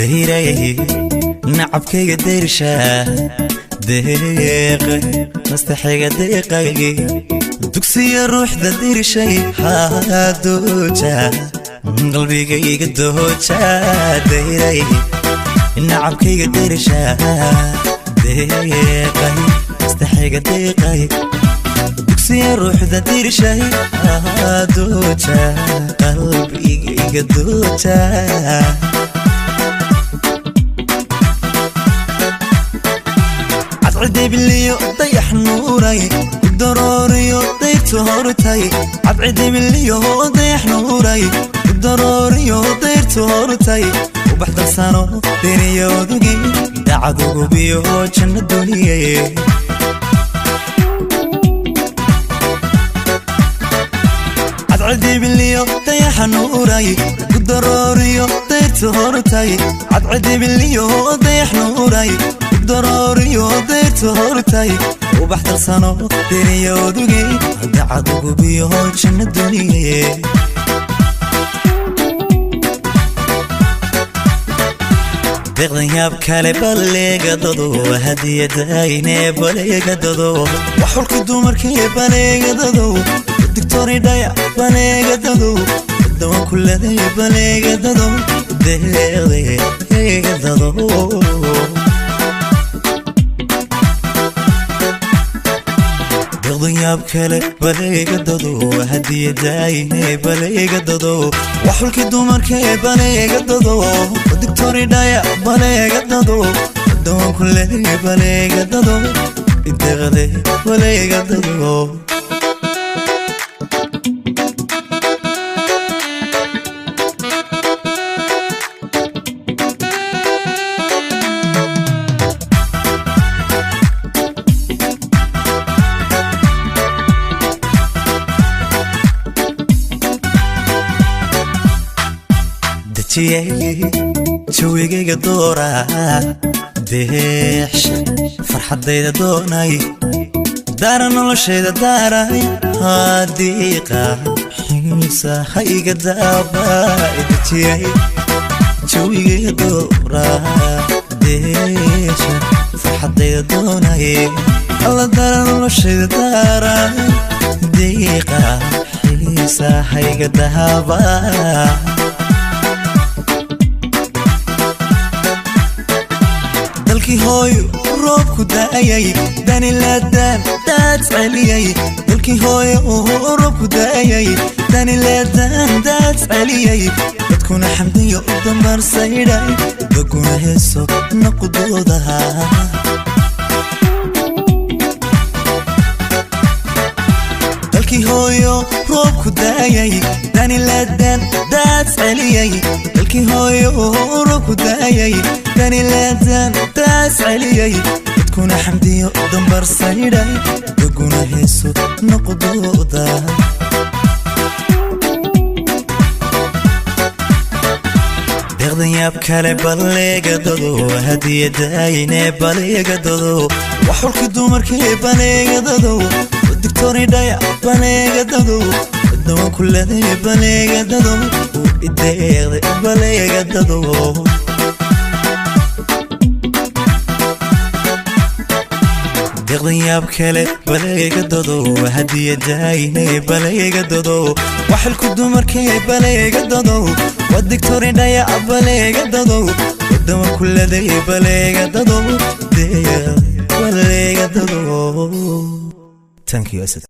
Dayray nacabkayga, dayrsha deeqay, nastaxayga deeqay, dugsiya ruuxda dirshay, dooja qalbigayga, dooja. Dayray nacabkayga, dayrsha deeqay, nastaxayga deeqay, dugsiya ruuxda dirshay, dooja qalbigayga, dooja. Cadcidibiliyo dayax nuuray, darooriyo dayrtu hortay. Cadcidibiliyo dayax nuuray, darooriyo dayrtu hortay. Ubax darsano deriyodugi, dacadugubiyo janno duniye. Cadcidibiliyo dayaxa nuuray, darooriyo dayrtu hortay. Cadcidibiliyo dayax nuuray, darooriyo dayrtu hortay. Ubax darsano deriyodugi, dacadugubiyo janno duniye. Deeqdan yaab kale baleegadado, hadiyadayne baleegadado, waxulka dumarkee baleegadado, digtoridhaya baleegadado, dawan kuladay baleegadado, deeqdeegadado. Deeqdan yaab kale baleegadado, hadiyadayne baleegadado, waxulkii dumarkee baleegadado, digtoridhaya baleegadado, dawan kuladay baleegadado, deeqde baleegadado. Dejiyey jawigayga doora, deexsha farxaddayda doonay, daara noloshayda daaray, hadiiqa xiisa hayga daaba. Dejiyey jawigayga doora, deexsha farxaddayda doonay, alla daara noloshayda daaray, diiqa xiisa hayga daaba. Dalkii hooyo roobku daayay, danilaadaan daad celiyay. Dalkii hooyo roobku daayay, danilaadaan daad celiyay. Dadkuna xamdiyo u dambarsaydhay, daguna heeso naqudoodaha. Dalkii hooyo roobku daayay, danilaadaan daad celiyay. Dalkii hooyo roobku daayay, danilaadaan daad celiyay. Dadkuna xamdiyo dambarsaydhay, daguna heeso noqdooda. Deeqdan yaab kale baleegadado, hadiyadayne baleegadado, waxulka dumarkee baleegadado, digtoridhaya baleegadado, dawan kuladay baleegadado, ideeqde baleegadado. Deeqdan yaab kale baleegadado, hadiyadayne baleegadado, waxilku dumarkee baleegadado, waa digtoridhaya baleegadado, dawan kuladay baleegadado, baleegadado. Thank you, Asad.